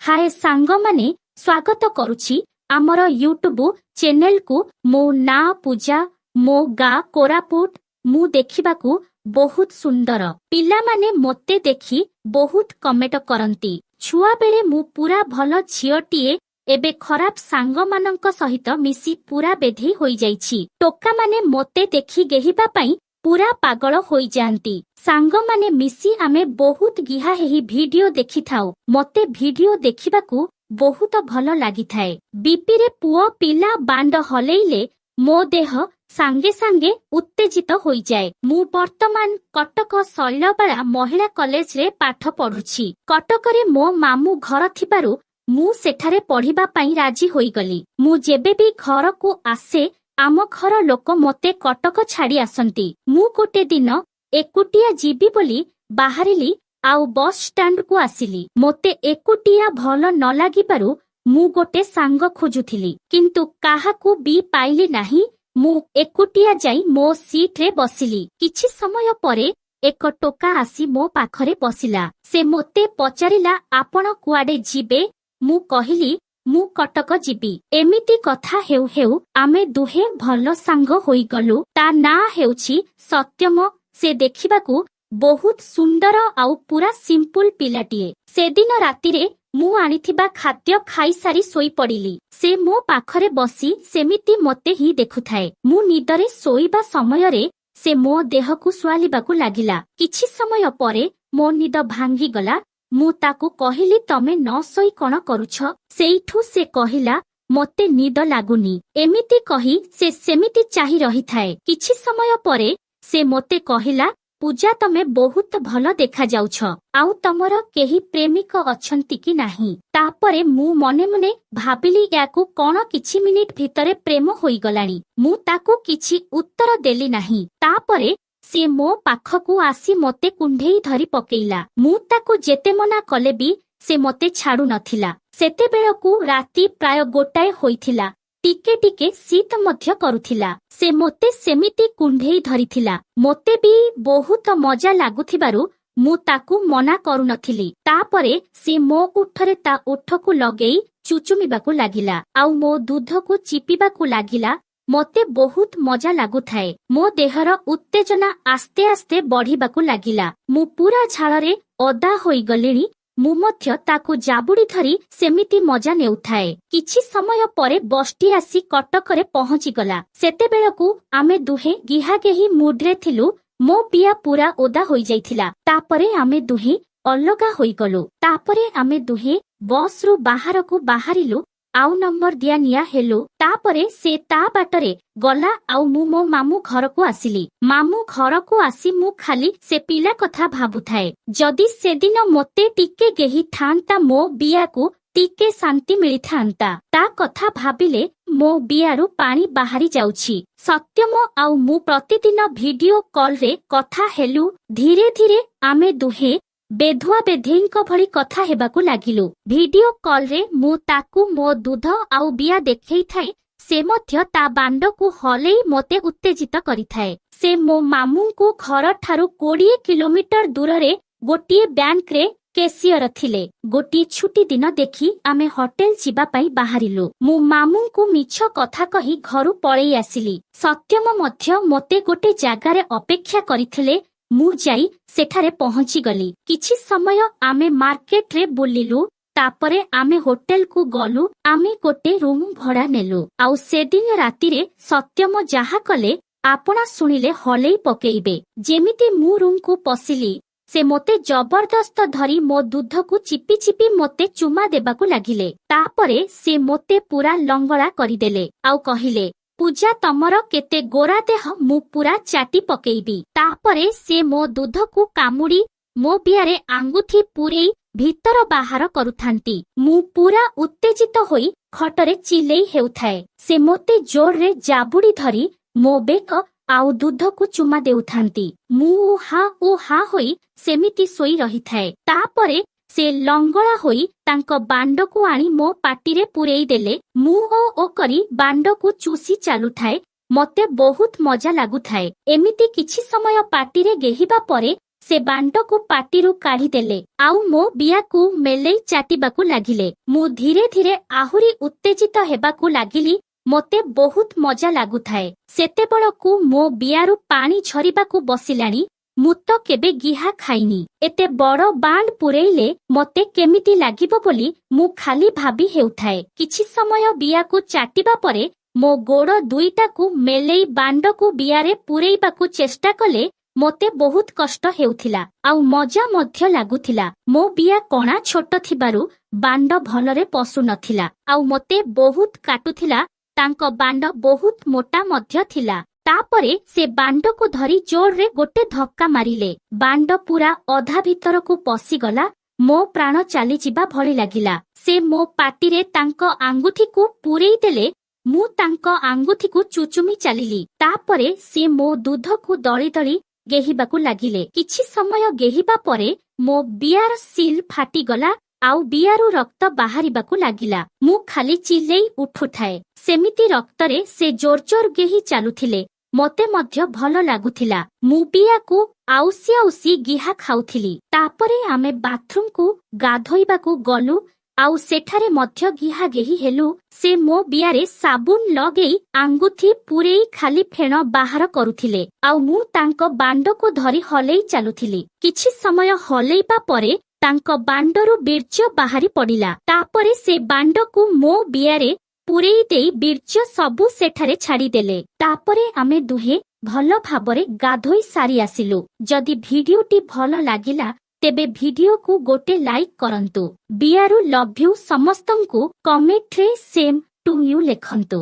ହାଏ ସାଙ୍ଗମାନେ, ସ୍ୱାଗତ କରୁଛି ଆମର ୟୁଟ୍ୟୁବ ଚ୍ୟାନେଲକୁ। ମୋ ନାଁ ପୂଜା, ମୋ ଗାଁ କୋରାପୁଟ। ମୁଁ ଦେଖିବାକୁ ବହୁତ ସୁନ୍ଦର। ପିଲାମାନେ ମୋତେ ଦେଖି ବହୁତ କମେଣ୍ଟ କରନ୍ତି। ଛୁଆବେଳେ ମୁଁ ପୁରା ଭଲ ଝିଅଟିଏ। ଏବେ ଖରାପ ସାଙ୍ଗମାନଙ୍କ ସହିତ ମିଶି ପୁରା ବେଧେଇ ହୋଇଯାଇଛି। ଟୋକାମାନେ ମୋତେ ଦେଖି ଗେହିବା ପାଇଁ ପୁରା ପାଗଳ ହୋଇଯାଆନ୍ତି। ସାଙ୍ଗମାନେ ମିଶି ଆମେ ବହୁତ ଗିହାହେହି ଭିଡିଓ ଦେଖିଥାଉ। ମୋତେ ଭିଡିଓ ଦେଖିବାକୁ ବହୁତ ଭଲ ଲାଗିଥାଏ। ବିପିରେ ପୁଅ ପିଲା ବାଣ୍ଡ ହଲେଇଲେ ମୋ ଦେହ ସାଙ୍ଗେ ସାଙ୍ଗେ ଉତ୍ତେଜିତ ହୋଇଯାଏ। ମୁଁ ବର୍ତ୍ତମାନ କଟକ ଶୈଳବାଳା ମହିଳା କଲେଜରେ ପାଠ ପଢୁଛି। କଟକରେ ମୋ ମାମୁଁ ଘର ଥିବାରୁ ମୁଁ ସେଠାରେ ପଢିବା ପାଇଁ ରାଜି ହୋଇଗଲି। ମୁଁ ଯେବେ ବି ଘରକୁ ଆସେ, ଆମ ଘର ଲୋକ ମୋତେ କଟକ ଛାଡି ଆସନ୍ତି। ମୁଁ ଗୋଟେ ଦିନ ଏକୁଟିଆ ଯିବି ବୋଲି ବାହାରିଲି ଆଉ ବସ୍ ଷ୍ଟାଣ୍ଡକୁ ଆସିଲି। ମୋତେ ଏକୁଟିଆ ଭଲ ନ ଲାଗିବାରୁ ମୁଁ ଗୋଟେ ସାଙ୍ଗ ଖୋଜୁଥିଲି, କିନ୍ତୁ କାହାକୁ ବି ପାଇଲି ନାହିଁ। ମୁଁ ଏକୁଟିଆ ଯାଇ ମୋ ସିଟ୍ରେ ବସିଲି। କିଛି ସମୟ ପରେ ଏକ ଟୋକା ଆସି ମୋ ପାଖରେ ବସିଲା। ସେ ମୋତେ ପଚାରିଲା, "ଆପଣ କୁଆଡେ ଯିବେ?" ମୁଁ କହିଲି, "ମୁଁ କଟକ ଯିବି।" ଏମିତି କଥା ହେଉ ହେଉ ଆମେ ଦୁହେଁ ଭଲ ସାଙ୍ଗ ହୋଇଗଲୁ। ତା ନାଁ ହେଉଛି ସତ୍ୟମ। ସେ ଦେଖିବାକୁ ବହୁତ ସୁନ୍ଦର ଆଉ ପୁରା ସିମ୍ପୁଲ ପିଲାଟିଏ। ସେଦିନ ରାତିରେ ମୁଁ ଆଣିଥିବା ଖାଦ୍ୟ ଖାଇସାରି ଶୋଇପଡ଼ିଲି। ସେ ମୋ ପାଖରେ ବସି ସେମିତି ମୋତେ ହିଁ ଦେଖୁଥାଏ। ମୁଁ ନିଦରେ ଶୋଇବା ସମୟରେ ସେ ମୋ ଦେହକୁ ସୁଆଲିବାକୁ ଲାଗିଲା। କିଛି ସମୟ ପରେ ମୋ ନିଦ ଭାଙ୍ଗିଗଲା। ମୁଁ ତାକୁ କହିଲି, "ତମେ ନ ଶୋଇ କଣ କରୁଛ?" ସେଇଠୁ ସେ କହିଲା, "ମତେ ନିଦ ଲାଗୁନି।" ଏମିତି କହି ସେ ସେମିତି ଚାହିଁ ରହିଥାଏ। କିଛି ସମୟ ପରେ ସେ ମୋତେ କହିଲା, "ପୂଜା, ତମେ ବହୁତ ଭଲ ଦେଖାଯାଉଛ, ଆଉ ତମର କେହି ପ୍ରେମିକ ଅଛନ୍ତି କି ନାହିଁ?" ତାପରେ ମୁଁ ମନେ ମନେ ଭାବିଲି, ୟାକୁ କଣ କିଛି ମିନିଟ ଭିତରେ ପ୍ରେମ ହୋଇଗଲାଣି? ମୁଁ ତାକୁ କିଛି ଉତ୍ତର ଦେଲି ନାହିଁ। ତାପରେ ସେ ମୋ ପାଖକୁ ଆସି ମୋତେ କୁଣ୍ଢେଇ ଧରି ପକେଇଲା। ମୁଁ ତାକୁ ଯେତେ ମନା କଲେ ବି ସେ ମୋତେ ଛାଡୁ ନଥିଲା। ସେତେବେଳକୁ ରାତି ପ୍ରାୟ 1 ହୋଇଥିଲା। ଟିକେ ଟିକେ ଶୀତ ମଧ୍ୟ କରୁଥିଲା। ସେ ମୋତେ ସେମିତି କୁଣ୍ଢେଇ ଧରିଥିଲା। ମୋତେ ବି ବହୁତ ମଜା ଲାଗୁଥିବାରୁ ମୁଁ ତାକୁ ମନା କରୁନଥିଲି। ତାପରେ ସେ ମୋ ଓଠରେ ତା ଓଠକୁ ଲଗେଇ ଚୁଚୁମିବାକୁ ଲାଗିଲା ଆଉ ମୋ ଦୁଧକୁ ଚିପିବାକୁ ଲାଗିଲା। ମୋତେ ବହୁତ ମଜା ଲାଗୁଥାଏ। ମୋ ଦେହର ଉତ୍ତେଜନା ଆସ୍ତେ ଆସ୍ତେ ବଢିବାକୁ ଲାଗିଲା। ମୁଁ ପୁରା ଝାଳରେ ଓଦା ହୋଇଗଲିଣି। ମୁଁ ମଧ୍ୟ ତାକୁ ଜାବୁଡି ଧରି ସେମିତି ମଜା ନେଉଥାଏ। କିଛି ସମୟ ପରେ ବସଟି ଆସି କଟକରେ ପହଞ୍ଚିଗଲା। ସେତେବେଳକୁ ଆମେ ଦୁହେଁ ଗିହାଗେହି ମୁଡ୍ରେ ଥିଲୁ। ମୋ ବିଆ ପୁରା ଓଦା ହୋଇଯାଇଥିଲା। ତାପରେ ଆମେ ଦୁହେଁ ଅଲଗା ହୋଇଗଲୁ। ତାପରେ ଆମେ ଦୁହେଁ ବସ୍ରୁ ବାହାରକୁ ବାହାରିଲୁ ଆଉ ନମ୍ବର ଦିଆ ନିଆ ହେଲୁ। ତାପରେ ସେ ତା ବାଟରେ ଗଲା ଆଉ ମୁଁ ମୋ ମାମୁଁ ଘରକୁ ଆସିଲି। ମାମୁଁ ଘରକୁ ଆସି ମୁଁ ଖାଲି ସେ ପିଲା କଥା ଭାବୁଥାଏ। ଯଦି ସେଦିନ ମୋତେ ଟିକେ ଗେହି ଥାନ୍ତା, ମୋ ବିଆକୁ ଟିକେ ଶାନ୍ତି ମିଳିଥାନ୍ତା। ତା କଥା ଭାବିଲେ ମୋ ବିଆରୁ ପାଣି ବାହାରି ଯାଉଛି। ସତ୍ୟମ ଆଉ ମୁଁ ପ୍ରତିଦିନ ଭିଡିଓ କଲରେ କଥା ହେଲୁ। ଧୀରେ ଧୀରେ ଆମେ ଦୁହେଁ ବେଧୁଆ ବେଧେଇଙ୍କ ଭଳି କଥା ହେବାକୁ ଲାଗିଲୁ। ଭିଡିଓ କଲରେ ମୁଁ ତାକୁ ମୋ ଦୁଧ ଆଉ ବିଆ ଦେଖେଇଥାଏ। ସେ ମଧ୍ୟ ତା ବାଣ୍ଡକୁ ହଲେଇ ମୋତେ ଉତ୍ତେଜିତ କରିଥାଏ। ସେ ମୋ ମାମୁଁଙ୍କୁ ଘରଠାରୁ 20 କିଲୋମିଟର ଦୂରରେ ଗୋଟିଏ ବ୍ୟାଙ୍କରେ କେସିଅର ଥିଲେ। ଗୋଟିଏ ଛୁଟି ଦିନ ଦେଖି ଆମେ ହୋଟେଲ ଯିବା ପାଇଁ ବାହାରିଲୁ। ମୁଁ ମାମୁଁଙ୍କୁ ମିଛ କଥା କହି ଘରୁ ପଳେଇ ଆସିଲି। ସତ୍ୟମ ମଧ୍ୟ ମୋତେ ଗୋଟେ ଜାଗାରେ ଅପେକ୍ଷା କରିଥିଲେ। ମୁଁ ଯାଇ ସେଠାରେ ପହଞ୍ଚିଗଲି। କିଛି ସମୟ ଆମେ ମାର୍କେଟରେ ବୁଲିଲୁ। ତାପରେ ଆମେ ହୋଟେଲକୁ ଗଲୁ। ଆମେ ଗୋଟେ ରୁମ ଭଡା ନେଲୁ। ଆଉ ସେଦିନ ରାତିରେ ସତ୍ୟମ ଯାହା କଲେ, ଆପଣ ଶୁଣିଲେ ହଲେଇ ପକେଇବେ। ଯେମିତି ମୁଁ ରୁମକୁ ପଶିଲି, ସେ ମୋତେ ଜବରଦସ୍ତ ଧରି ମୋ ଦୁଧକୁ ଚିପି ଚିପି ମୋତେ ଚୁମା ଦେବାକୁ ଲାଗିଲେ। ତାପରେ ସେ ମୋତେ ପୁରା ଲଙ୍ଗଳା କରିଦେଲେ ଆଉ କହିଲେ, "ପୂଜା, ତମର କେତେ ଗୋରା ଦେହ, ମୁଁ ପୁରା ଚାଟି ପକେଇବି।" ତାପରେ ସେ ମୋ ଦୁଧକୁ କାମୁଡି ମୋ ବିଆରେ ଆଙ୍ଗୁଠି ପୂରେଇ ଭିତର ବାହାର କରୁଥାନ୍ତି। ମୁଁ ପୁରା ଉତ୍ତେଜିତ ହୋଇ ଖଟରେ ଚିଲେଇ ହେଉଥାଏ। ସେ ମୋତେ ଜୋରରେ ଜାବୁଡି ଧରି ମୋ ବେକ ଆଉ ଦୁଧକୁ ଚୁମା ଦେଉଥାନ୍ତି। ମୁଁ ଓ ହା ଓ ହା ହୋଇ ସେମିତି ଶୋଇ ରହିଥାଏ। ତାପରେ ସେ ଲଙ୍ଗଳା ହୋଇ ତାଙ୍କ ବାଣ୍ଡକୁ ଆଣି ମୋ ପାଟିରେ ପୂରେଇ ଦେଲେ। ମୁଁ ଓ ଓ କରି ବାଣ୍ଡକୁ ଚୁସି ଚାଲୁଥାଏ। ମତେ ବହୁତ ମଜା ଲାଗୁଥାଏ। ଏମିତି କିଛି ସମୟ ପାଟିରେ ଗେହିବା ପରେ ସେ ବାଣ୍ଡକୁ ପାଟିରୁ କାଢିଦେଲେ ଆଉ ମୋ ବିଆକୁ ମେଲେଇ ଚାଟିବାକୁ ଲାଗିଲେ। ମୁଁ ଧୀରେ ଧୀରେ ଆହୁରି ଉତ୍ତେଜିତ ହେବାକୁ ଲାଗିଲି। ମୋତେ ବହୁତ ମଜା ଲାଗୁଥାଏ। ସେତେବେଳକୁ ମୋ ବିଆରୁ ପାଣି ଝରିବାକୁ ବସିଲାଣି। ମୁଁ ତ କେବେ ଗିହା ଖାଇନି, ଏତେ ବଡ ବାଣ୍ଡ ପୁରେଇଲେ ମତେ କେମିତି ଲାଗିବ ବୋଲି ମୁଁ ଖାଲି ଭାବି ହେଉଥାଏ। କିଛି ସମୟ ବିଆକୁ ଚାଟିବା ପରେ ମୋ ଗୋଡ ଦୁଇଟାକୁ ମେଲେଇ ବାଣ୍ଡକୁ ବିଆରେ ପୁରେଇବାକୁ ଚେଷ୍ଟା କଲେ। ମୋତେ ବହୁତ କଷ୍ଟ ହେଉଥିଲା ଆଉ ମଜା ମଧ୍ୟ ଲାଗୁଥିଲା। ମୋ ବିଆ କଣା ଛୋଟ ଥିବାରୁ ବାଣ୍ଡ ଭଲରେ ପଶୁ ନଥିଲା ଆଉ ମୋତେ ବହୁତ କାଟୁଥିଲା। ତାଙ୍କ ବାଣ୍ଡ ବହୁତ ମୋଟା ମଧ୍ୟ ଥିଲା। ତାପରେ ସେ ବାଣ୍ଡକୁ ଧରି ଜୋରରେ ଗୋଟେ ଧକ୍କା ମାରିଲେ। ବାଣ୍ଡ ପୁରା ଅଧା ଭିତରକୁ ପଶିଗଲା। ମୋ ପ୍ରାଣ ଚାଲିଯିବା ଭଳି ଲାଗିଲା। ସେ ମୋ ପାଟିରେ ତାଙ୍କ ଆଙ୍ଗୁଠିକୁ ପୁରେଇ ଦେଲେ। ମୁଁ ତାଙ୍କ ଆଙ୍ଗୁଠିକୁ ଚୁଚୁମି ଚାଲିଲି। ତାପରେ ସେ ମୋ ଦୁଧକୁ ଦଳି ଦଳି ଗେହିବାକୁ ଲାଗିଲେ। କିଛି ସମୟ ଗେହିବା ପରେ ମୋ ବିଆର ସିଲ୍ ଫାଟିଗଲା ଆଉ ବିଆରୁ ରକ୍ତ ବାହାରିବାକୁ ଲାଗିଲା। ମୁଁ ଖାଲି ଚିଲେଇ ଉଠୁଥାଏ। ସେମିତି ରକ୍ତରେ ସେ ଜୋର ଜୋର ଗେହି ଚାଲୁଥିଲେ। ମତେ ମଧ୍ୟ ଭଲ ଲାଗୁଥିଲା। ମୁଁ ବିଆକୁ ଆଉସି ଆଉସି ଗିହା ଖାଉଥିଲି। ତାପରେ ଆମେ ବାଥରୁମକୁ ଗାଧୋଇବାକୁ ଗଲୁ ଆଉ ସେଠାରେ ମଧ୍ୟ ଗିହା ଗେହି ହେଲୁ। ସେ ମୋ ବିଆରେ ସାବୁନ ଲଗେଇ ଆଙ୍ଗୁଠି ପୁରେଇ ଖାଲି ଫେଣ ବାହାର କରୁଥିଲେ ଆଉ ମୁଁ ତାଙ୍କ ବାଣ୍ଡକୁ ଧରି ହଲେଇ ଚାଲୁଥିଲି। କିଛି ସମୟ ହଲେଇବା ପରେ ତାଙ୍କ ବାଣ୍ଡରୁ ବୀର୍ଯ୍ୟ ବାହାରି ପଡିଲା। ତାପରେ ସେ ବାଣ୍ଡକୁ ମୋ ବିଆରେ ପୁରେଇ ଦେଇ ବୀର୍ଯ୍ୟ ସବୁ ସେଠାରେ ଛାଡିଦେଲେ। ତାପରେ ଆମେ ଦୁହେଁ ଭଲ ଭାବରେ ଗାଧୋଇ ସାରି ଆସିଲୁ। ଯଦି ଭିଡିଓଟି ଭଲ ଲାଗିଲା, ତେବେ ଭିଡିଓକୁ ଗୋଟେ ଲାଇକ୍ କରନ୍ତୁ। ବିଆରୁ ଲଭ୍ you ସମସ୍ତଙ୍କୁ। କମେଣ୍ଟରେ ସେମ୍ ଟୁ you ଲେଖନ୍ତୁ।